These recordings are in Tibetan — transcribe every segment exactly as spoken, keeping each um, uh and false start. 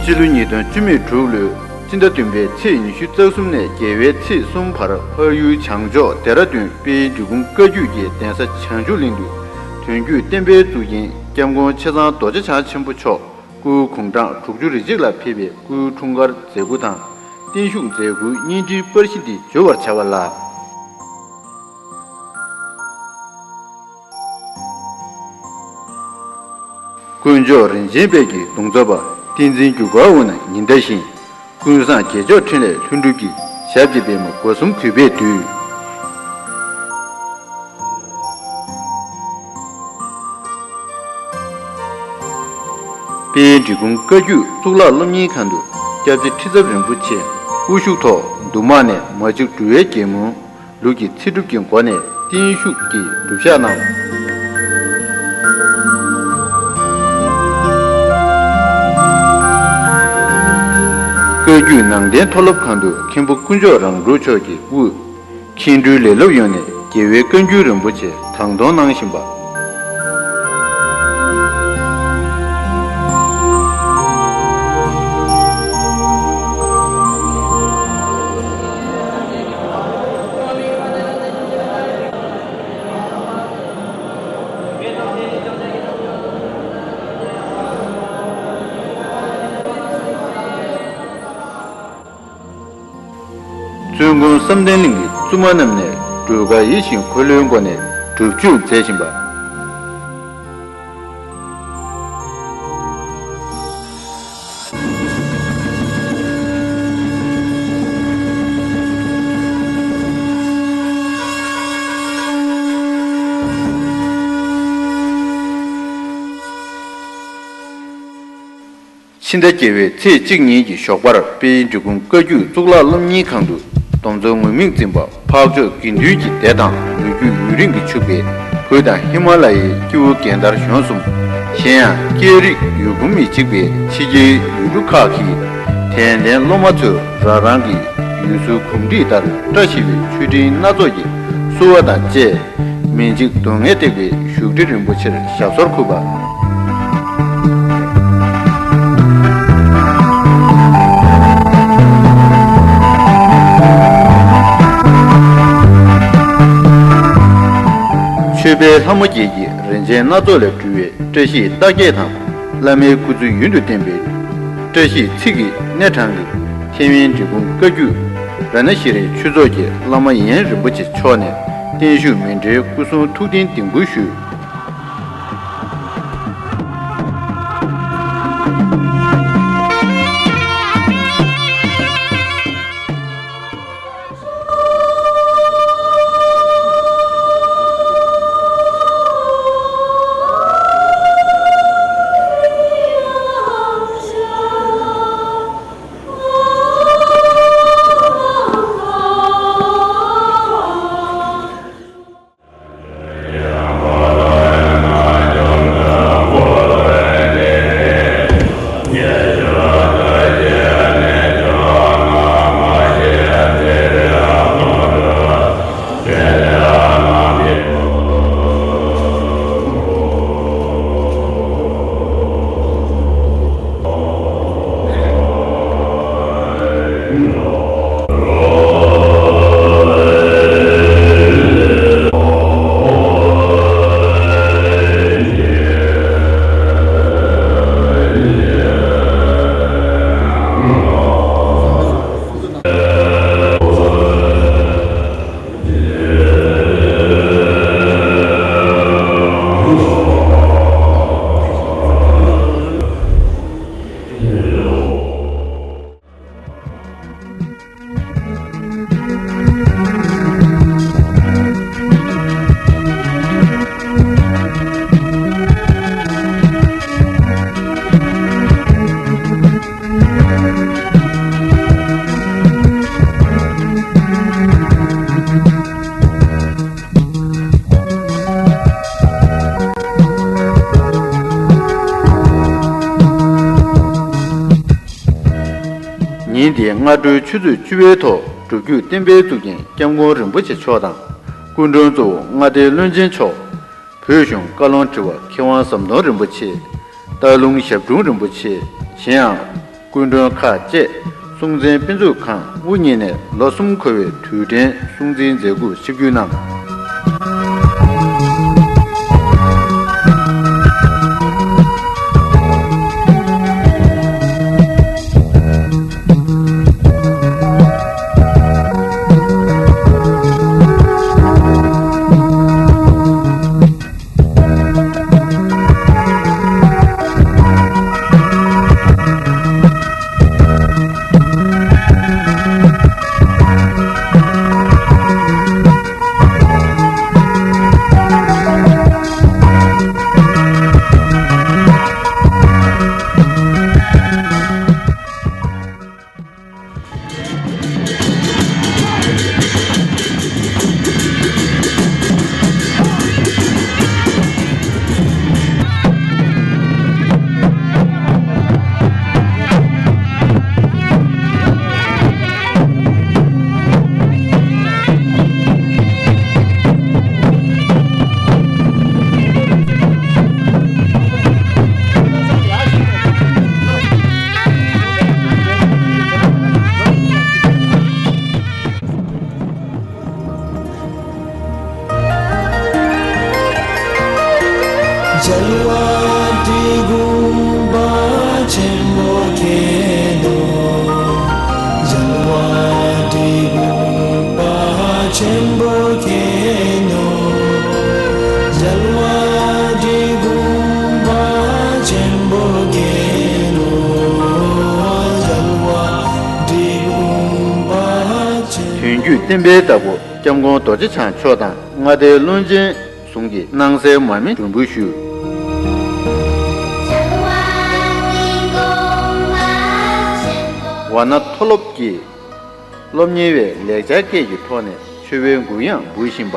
སྤྱི་ལོ་ཉིས་སྟོང་བཅུ་མེད་དྲུག་ལོའི་སྤྱི་ཟླ་བདུན་པའི་ཚེས་ཉི་ཤུ་རྩ་གསུམ་ནས་རྒྱལ་བའི་ཚེས་གསུམ་བར་འཕགས་ཡུལ་བྱང་ཕྱོགས་ལྡེ་ར་ལྡུན་དཔལ་འབྲི་གུང་བཀའ་བརྒྱུད་ཀྱི་གདན་ས་བྱང་ཆུབ་གླིང་དུ་དོན་བརྒྱུད་བསྟན་པའི་གཙུག་རྒྱན་སྐྱབས་མགོན་ཆེ་ཚང་རྡོ་རྗེ་འཆང་ཆེན་པོ་མཆོག་སྐུའི་དགུང་གྲངས་དྲུག་ཅུ་རེ་གཅིག་ལ་ཕེབས་པའི་སྐུའི་འཁྲུངས་སྐར་མཛད་སྒོ་དང་བརྟན་བཞུགས་མཛད་སྒོའི་བརྙན་འཕྲིན་པར་གཞི་འདི་བརྗོད་པར་བྱ་བ་ལ། དཀོན་མཆོག་རིན་ཆེན་དཔལ་གྱི་གདུང་འཚོབ་པ། བསྟན་འཛིན་རྒྱུ་སྐར་དབུ་ན་ཉི་ཟླ་བཞིན། ཀུན་བཟང་རྒྱལ་མཆོག་འཕྲིན་ལས་ལྷུན་གྲུབ་ཀྱི། ཞབས་ཀྱི་པདྨོ་སྒོ་གསུམ་གུས་པས་འདུད། དཔལ་འབྲི་གུང་བཀའ་བརྒྱུད་གཙུག་ལག་སློབ་གཉེར་ཁང་དུ་སྐྱབས་རྗེ་ཁྲི་ཚབ་རིན་པོ་ཆེ་དབུ་བཞུགས་ཐོག་འདུ་མང་ནས་མ་གཅིག་འབྲུག་པའི་རྒྱལ་མོ་ལུགས་ཀྱི་ཚེ་སྒྲུབ་ཀྱི་སྒོ་ནས་བརྟན་བཞུགས་ཀྱི་སྒྲུབ་ཞག་གནང་། བཀའ་བརྒྱུད་ནང་བསྟན་མཐོ་སློབ་ཁང་དུ་མཁན་པོ་དཀོན་མཆོག་རང་གྲོལ་མཆོག་གིས་དབུས་མཁྱེན་སྤྲུལ་ལས་སློབ་ཡོངས་ནས་རྒྱལ་བའི་བཀའ་འགྱུར་རིན་པོ་ཆེ་དང་དོང་གནང་བཞིན་པ། བཙུན་དགོན་བསམ་གཏན་གླིང་གི་བཙུན་མ་རྣམས་ནས་སྒྲོལ་དཀར་ཡིད་བཞིན་འཁོར་ལོའི་སྒོ་ནས་སྒྲུབ་མཆོད་མཛད་བཞིན་པ། ཕྱི་ཟླ་བརྒྱད་པའི་ཚེས་གཅིག་ཉིན་གྱི་ཞོགས་པར་དཔལ་འབྲི་གུང་བཀའ་བརྒྱུད་གཙུག་ལག་སློབ་གཉེར་ཁང་དུ་སྡོམ་གཙོ་ངུར་སྨྲིག་འཛིན་པ་འཕགས་མཆོག་དགེ་འདུན་གྱི་སྡེ་དང་ལོ་རྒྱུས་ཡུན་རིང་གིས་ཕྱུག་པའི་བོད་དང་ཧི་མ་ལ་ཡའི་སྐྱེ་བོ་རྒན་དར་གཞོན་གསུམ། གཞན་ཡང་སྐད་རིགས་ཡུལ་གོམས་མི་གཅིག་པའི་ཕྱི་རྒྱལ་ཡུལ་གྲུ་ཁག་གི་དད་ལྡན་སློབ་མ་ཚོས་རང་རང་གི་ཡུལ་སྲོལ་གོམས་འདྲིས་ལྟར་བཀྲ་ཤིས་པའི་མཆོད་སྤྲིན་སྣ་ཚོགས་ཀྱིས་བསུ་བ་དང་བཅས། མི་འཇིགས་སྡུག་བསྔལ་སྟེགས་པའི་བཞུགས་ཁྲི་རིན་པོ་ཆེར་ཞབས་སོར་འཁོད་པ། ཆོས་པའི་ལྷ་མོ་བརྒྱད་ཀྱི་རིན་ཆེན་སྣ་ཚོགས་ལས་གྲུབ་པའི་བཀྲ་ཤིས་རྟགས་བརྒྱད་དང་། བླ་མའི་སྐུ་ཚུལ་ཡུན་དུ་བརྟན་པའི་བཀྲ་ཤིས་ཚིག་གི་སྣེ་དྲངས་ཏེ། ཐེ་ཝན་འབྲི་གུང་བཀའ་བརྒྱུད་རཏྣ་ཤྲཱིའི་ཆོས་ཚོགས་ཀྱི་བླ་མ་ཡན་རིན་པོ་ཆེ་མཆོག་ནས་བརྟན་བཞུགས་མཎྜལ་སྐུ་གསུང་ཐུགས་རྟེན་ལྡིང་སྐུར་ཞུས། ཉིན་དེའི་སྔ་དྲོའི་ཆུ་ཚོད་བཅུ་པའི་ཐོག་སྒྲུབ་བརྒྱུད་བསྟན་པའི་གཙུག་རྒྱན་སྐྱབས་མགོན་རིན་པོ་ཆེ་མཆོག་དང་། སྐུ་མགྲོན་གཙོ་བོ་མངའ་སྡེའི་བློན་ཆེན་མཆོག་བོད་གཞུང་བཀའ་བློན་ཁྲི་པ་མཁས་དབང་ཟམ་གདོང་རིན་པོ་ཆེ། སྟག་ལུང་ཞབས་དྲུང་རིན་པོ་ཆེ། གཞན་ཡང་། སྐུ་མགྲོན་ཁག་བཅས་སྲོང་བཙན་དཔེ་མཛོད་ཁང་དབུ་བརྙེས་ནས་ལོ་གསུམ་འཁོར་བའི་དུས་དྲན་སྲུང་བརྩིའི་མཛད་སྒོར་ཆིབས་བསྒྱུར་གནང་། རྒྱལ་བ་འབྲི་གུང་པ་ཆེན་པོ་མཁྱེན་ནོ། རྒྱལ་བ་འབྲི་གུང་པ་ཆེན་པོ་མཁྱེན་ནོ། རྒྱལ་བ་འབྲི་གུང་པ་ཆེན་པོ་མཁྱེན་ནོ། རྒྱལ་བ་འབྲི་གུང་པ་ཆེན། དོན་བརྒྱུད་བསྟན་པའི་བདག་པོ་སྐྱབས་མགོན་རྡོ་རྗེ་འཆང་མཆོག་དང་མངའ་སྡེའི་བློན་ཆེན་ཟུང་གིས་སྣང་གསལ་མར་མེ་སྒྲོན་འབུལ་ཞུས། ཝཱ་ཎ་མཐོ་སློབ་ཀྱི་སློབ་གཉེར་བས་ལེགས་སྦྱར་སྐད་ཀྱི་ཐོག་ནས་མཆོད་པའི་མགུར་དབྱངས་འབུལ་བཞིན་པ།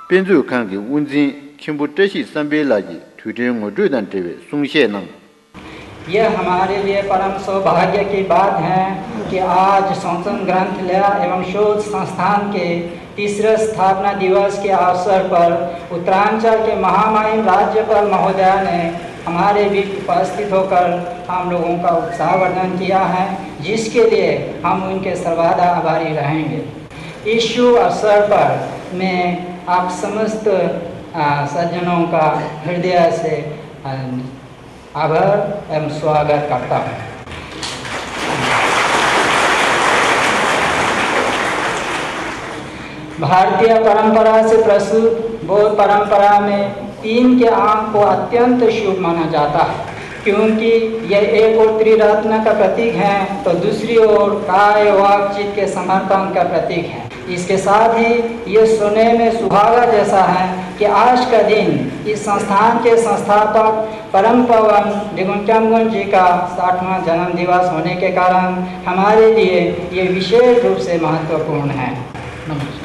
དཔེ་མཛོད་ཁང་གི་དབུ་འཛིན་མཁན་པོ་བཀྲ་ཤིས་བསམ་འཕེལ་ལགས་ཀྱིས་དུས་དྲན་ངོ་སྤྲོད་དང་འབྲེལ་བའི་གསུང་བཤད་གནང་། ये हमारे लिए परम सौभाग्य की बात है कि आज संसंग ग्रंथालय एवं शोध संस्थान के तीसरे स्थापना दिवस के अवसर पर उत्तरांचल के महामहिम राज्यपाल महोदया ने हमारे बीच उपस्थित होकर हम लोगों का उत्साहवर्धन किया है, जिसके लिए हम उनके सर्वदा आभारी रहेंगे। इस शुभ अवसर पर मैं आप समस्त, आ, सज्जनों का हृदय से, आ, आभार एवं स्वागत करता हूँ। भारतीय परंपरा से प्रस्तुत बौद्ध परंपरा में तीन के आंख को अत्यंत शुभ माना जाता है, क्योंकि यह एक ओर त्रिरत्न का प्रतीक है, तो दूसरी ओर काय, वाक, चित्त के समर्पण का प्रतीक है। इसके साथ ही ये सुनने में सुहागा जैसा है कि आज का दिन इस संस्थान के संस्थापक परम पावन डिगुन क्यामगुन जी का साठवां जन्म दिवस होने के कारण हमारे लिए ये विशेष रूप से महत्वपूर्ण है। नमस्कार।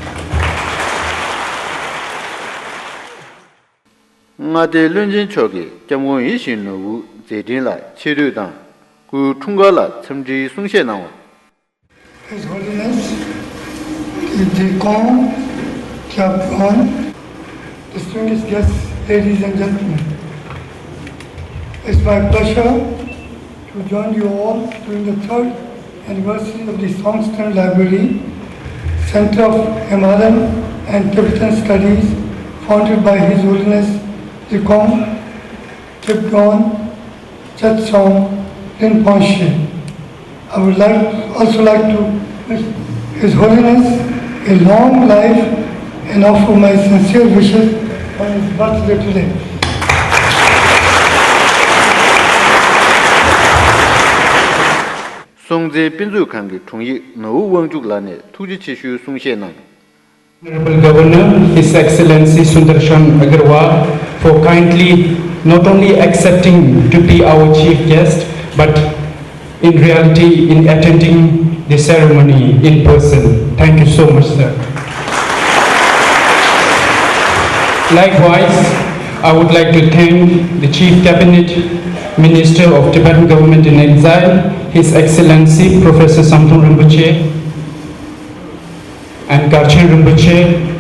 མངའ་སྡེའི་བློན་ཆེན་མཆོག་གིས་སྐྱབས་མགོན་ཡིད་བཞིན་ནོར་བུའི་མཛད་འཕྲིན་ལ་ཆེ་བསྟོད་དང་སྐུའི་འཁྲུངས་སྐར་ལ་འཚམས་འདྲིའི་གསུང་བཤད་གནང་བ། His Holiness, the Deacon, Chaplain, distinguished guests, ladies and gentlemen. It's my pleasure to join you all during the third anniversary of the Songtsen Library, Center of Himalayan and Tibetan Studies, founded by His Holiness Drikong Trip Don Chet Song Rinpoche. I would like, also like to wish His Holiness a long life and offer my sincere wishes on his birthday today. སྲོང་བཙན་དཔེ་མཛོད་ཁང་གི་དྲུང་ཡིག་ནོར་བུ་དབང་ཕྱུག་ལགས་ནས་ཐུགས་རྗེ་ཆེ་ཞུའི་གསུང་བཤད་གནང་། Honorable Governor, His Excellency Sundarshan Agarwal, for kindly not only accepting to be our chief guest, but in reality, in attending the ceremony in person. Thank you so much, sir. Likewise, I would like to thank the Chief Cabinet Minister of Tibetan Government in Exile, His Excellency Professor Samdhung Rinpoche, and Garchen Rinpoche,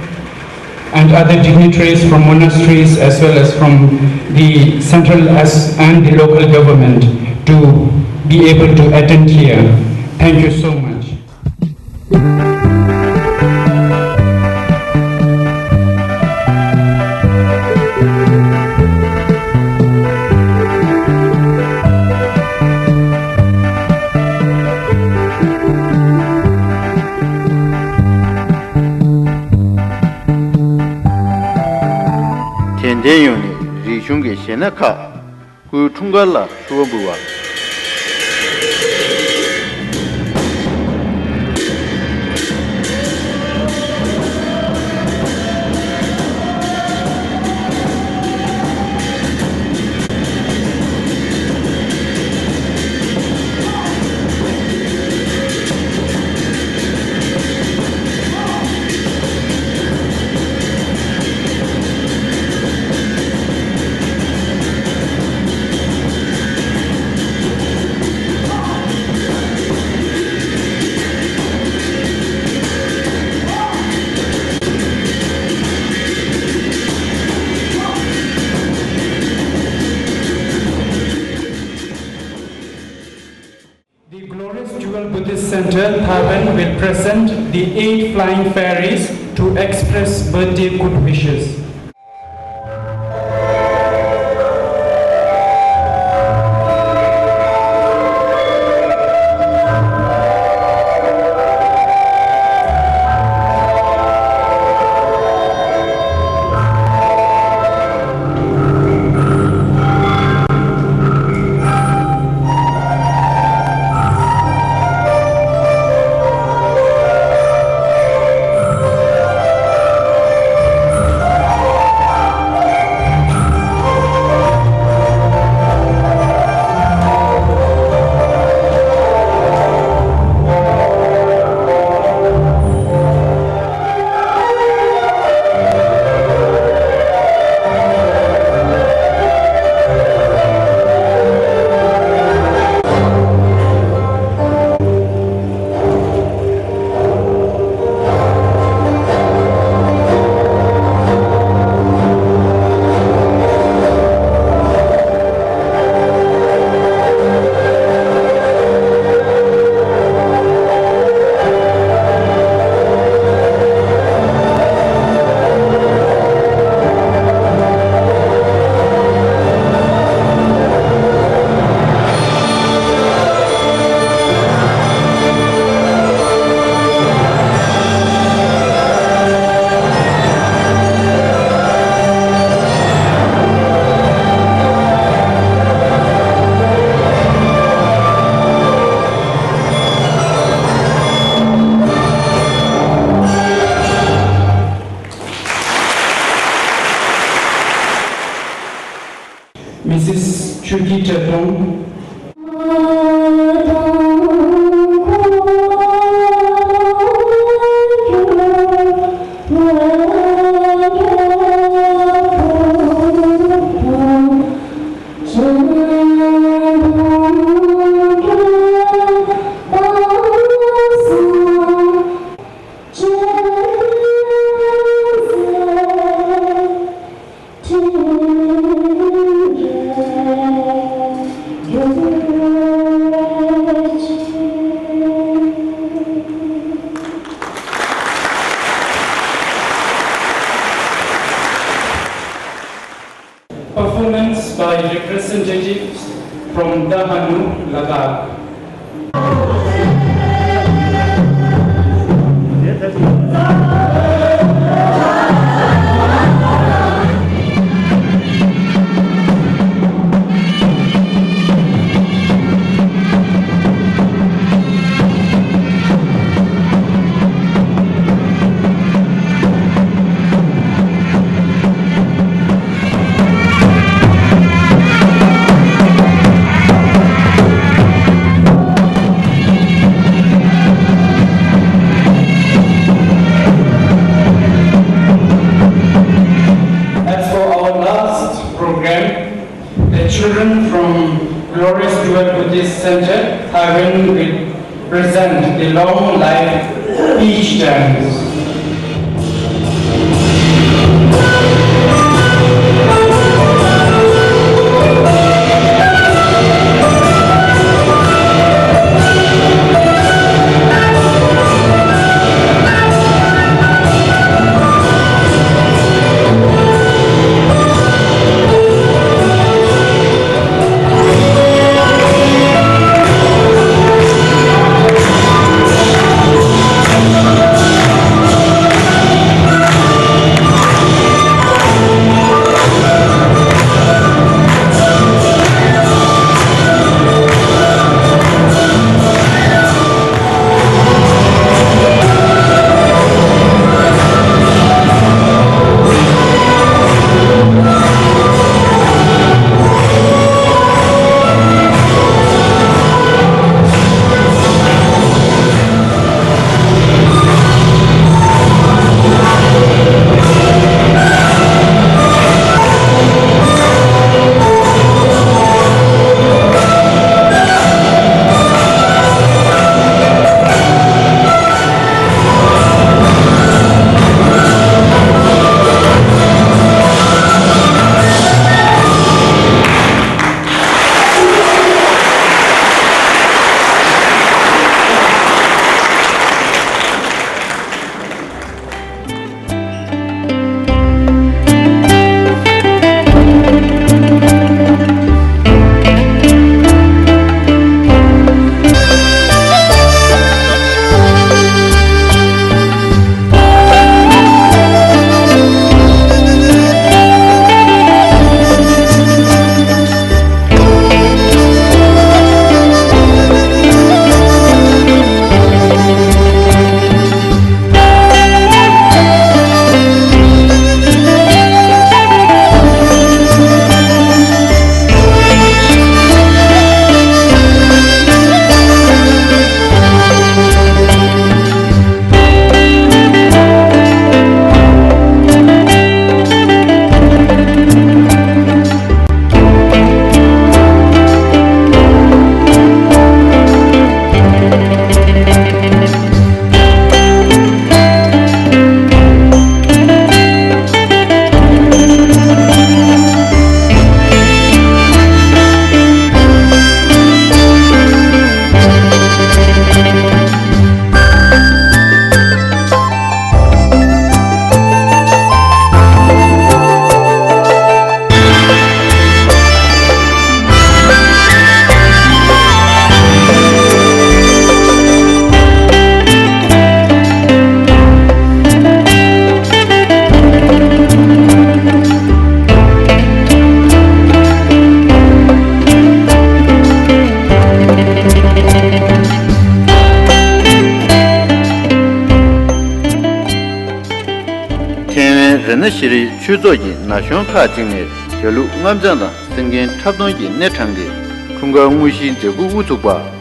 and other dignitaries from monasteries as well as from the central as, and the local government to be able to attend here. Thank you so much. དད་ལྡན་ཡོངས་ནས་རིག་གཞུང་གི་གཞས་སྣ་ཁག་སྐུའི་འཁྲུངས་སྐར་ལ་ཕུར་བ་འབུལ་བ། The Glorious Jewel Buddhist Center, Thaban, will present the eight flying fairies to express birthday good wishes. Missus Chuti Chatong. Performance by representatives from Dahanu, Ladakh. Glorious River Buddhist Center, Taiwan will present the long life peach dance. ཐེ་ཝན་རཏྣ་ཤྲི་ཆོས་ཚོགས་ཀྱིས་ན་གཞོན་ཁག་ཅིག་ནས་རྒྱ་ལུགས་མངའ་བདག་དང་སེམས་ཁམས་འཁྲབ་སྟོན་གྱི་གནས་གྲངས་ཀྱི་འཁྲུངས་སྐར་དངོས་གཞིའི་མཛད་སྒོ་དབུ་ཚུགས་པ།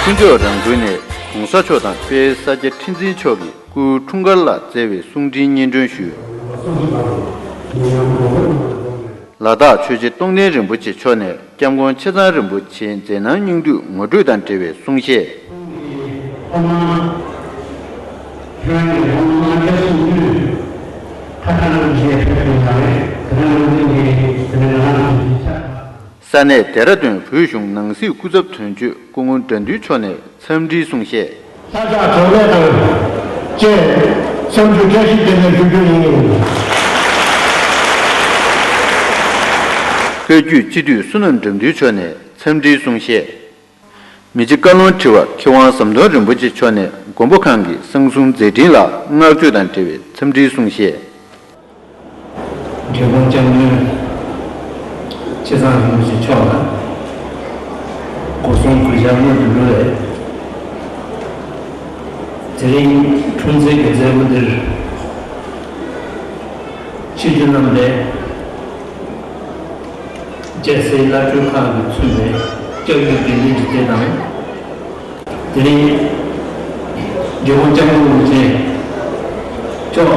ལྷུན་གྲུབ་རང་ཁུལ་ནས་གོང་ས་མཆོག་དང་དཔལ་ས་སྐྱ་ཁྲི་འཛིན་མཆོག་གི་སྐུའི་འཁྲུངས་སྐར་ལ་བསྩལ་བའི་གསུང་འཕྲིན་སྙན་སྒྲོན་ཞུས། ལ་དྭགས་ཆོས་རྗེ་རྟོགས་ལྡན་རིན་པོ་ཆེ་མཆོག་ནས་སྐྱབས་མགོན་ཆེ་ཚང་རིན་པོ་ཆེའི་མཛད་རྣམ་སྙིང་བསྡུས་ངོ་སྤྲོད་དང་འབྲེལ་བའི་གསུང་བཤད། ས་གནས་ལྡེ་ར་ལྡུན་བོད་གཞུང་ནང་སྲིད་སྐུ་ཚབ་དོན་གཅོད་སྐུ་ངོ་དགྲ་འདུལ་མཆོག་ནས་འཚམས་འདྲིའི་གསུང་བཤད། ལྷ་བྲག་གྲོགས་མེད་དང་བཅས་འཚམས་འདྲི་བཀྲ་ཤིས་བདེ་ལེགས་ཞུ་རྒྱུ་ཡིན། བཀའ་བརྒྱུད་སྤྱི་འཐུས་བསོད་ནམས་དགྲ་འདུལ་མཆོག་ནས་འཚམས་འདྲིའི་གསུང་བཤད། མི་རྗེ་བཀའ་བློན་ཁྲི་པ་མཁས་དབང་ཟམ་གདོང་རིན་པོ་ཆེ་མཆོག་ནས་མགོན་པོ་ཁང་གི་གསང་གསུམ་མཛད་འཕྲིན་ལ་བསྔགས་བརྗོད་དང་འབྲེལ་བའི་འཚམས་འདྲིའི་གསུང་བཤད། འབྲས་སྤུངས་སྐྱབས་མགོན་ཆེ་ཚང་རིན་པོ་ཆེ་མཆོག་ལ་སྒོ་གསུམ་གུས་ཕྱག་སྔོན་དུ་འབུལ་བས། དེ་རིང་འཁྲུངས་ཚེས་ཀྱི་མཛད་སྒོ་འདིར་ཆིབས་བསྒྱུར་གནང་བའི་རྒྱལ་སྲས་བླ་སྤྲུལ་ཁག་གིས་མཚོན་པའི་སྐྱབས་ཡུལ་དགེ་འདུན་གྱི་སྡེ་དང་། དེ་རིང་འབྲས་སྤུངས་སྐྱབས་མགོན་རིན་པོ་ཆེ་མཆོག་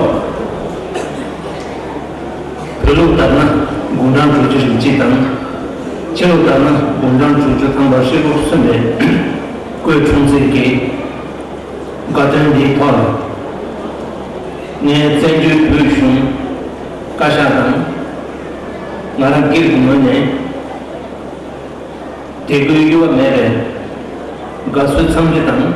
བོད་ལུགས་ལྟར་ན་དགུང་གྲངས་དྲུག་ཅུ་རེ་གཅིག་དང་། ཕྱི་ལུགས་ལྟར་ན་དགུང་གྲངས་དྲུག་ཅུ་ཐམ་པ་ཧྲིལ་པོར་སོན་པའི་སྐུའི་འཁྲུངས་ཚེས་ཀྱི་དགའ་སྟོན་འདིའི་ཐོག་ལ། ངས་བཙན་བྱོལ་བོད་གཞུང་བཀའ་ཤག་དང་། ང་རང་སྒེར་གྱི་ངོས་ནས་དད་གུས་གཡོ་བ་མེད་པའི་དགའ་བསུ་འཚམས་འདྲི་དང་།